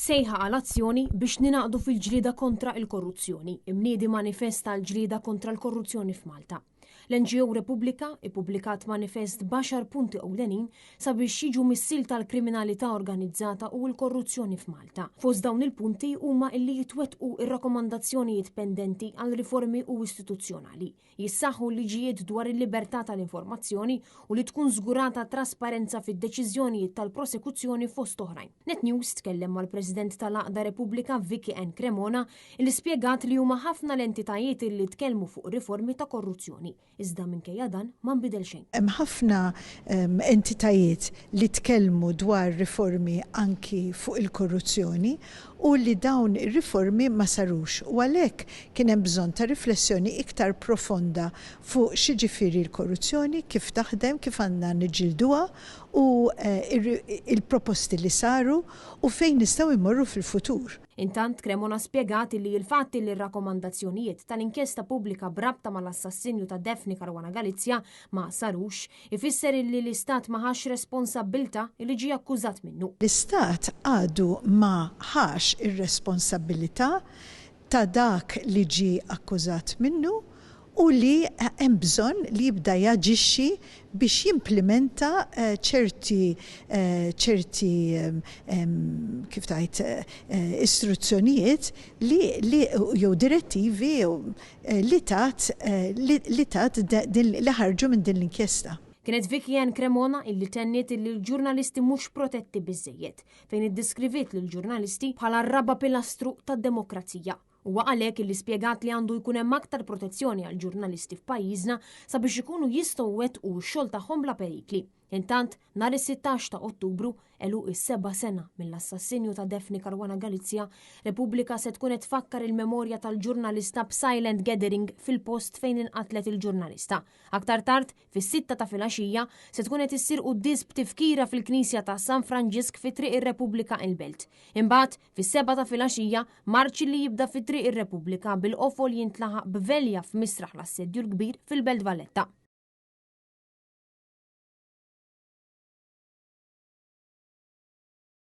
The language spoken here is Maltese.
Sejħa għal azzjoni biex ningħaqdu fil-ġlieda kontra l-korruzzjoni, imniedi manifest għall-ġlieda kontra l-korruzzjoni f'Malta. L-NGO Repubblika ippubblikat manifest b'għaxar punti ewlenin sabiex jiġu missielta l-kriminalità organizzata u l-korruzzjoni f'Malta. Fost dawn il-punti huma illi jitwettqu ir-rakkomandazzjonijiet pendenti għal riformi u istituzzjonali, jissaħħu l-liġijiet dwar il-libertà tal-informazzjoni u li tkun żgurata trasparenza fid-deċiżjonijiet tal-prosekuzzjoni fost oħrajn. Net News tkellem mal-President tal-Għaqda Repubblika Vicky Ann Cremona li spjegat li huma ħafna l-entitajiet li tkellmu fuq riformi ta' korruzzjoni, iżda minkejja dan ma nbidel xejn. Hemm ħafna entitajiet li tkellmu dwar riformi anki fuq il-korruzzjoni u li dawn ir-riformi ma sarux u għalhekk kien hemm bżonn ta' riflessjoni iktar profonda fuq x'jiġifieri l-korruzzjoni, kif taħdem, kif għandna niġġielduha u l-proposti li saru u fejn nistgħu mmorru fil-futur. Intant, Cremona spjegat illi il-fatt illi r-rakkomandazzjonijiet tal-inkjesta pubblika b'rabta mal-assassinju ta' Daphne Caruana Galizia ma sarux, ifisser illi l-Istat ma ħax responsabbiltà illi ġie akkużat minnu. L-Istat għadu ma ħax ir-responsabbilità ta' dak li ġie akkużat minnu u li hemm bżonn li jibda jaġixxi biex jimplimenta ċerti ċerti kif tgħid istruzzjonijiet li li jew direttivi jew li tat li tat din li ħarġu minn din l-inkjesta. Kienet Vicky Ann Cremona illi tenniet illi l-ġurnalisti mhux protetti biżżejjed, fejn iddeskriviet lill-ġurnalisti bħala r-raba' pilastru tad-demokrazija. Huwa għalhekk illi spjegat li għandu jkun hemm aktar protezzjoni għall-ġurnalisti f'pajjiżna sabiex ikunu jistgħu jwettqu x-xogħol tagħhom bla perikli. Intant, nhar is-16 ta' Ottubru, għeluq is-seba' sena mill-assassinju ta' Daphne Caruana Galizia, Repubblika se tkun qed tfakkar il-memorja tal-ġurnalista b'silent gathering fil-post fejn inqatlet il-ġurnalista. Aktar tard, fis-sitta ta' filgħaxija, se tkun qed issir quddies b'tifkira fil-Knisja ta' San Franġisk fi Triq ir-Repubblika il-Belt. Imbagħad, fis-sebgħa ta' filgħaxija, marċ li jibda fi Triq ir-Repubblika bil-qofol jintlaħaq b'velja f'Misraħ l-Assedju l-Kbir fil-Belt Valletta.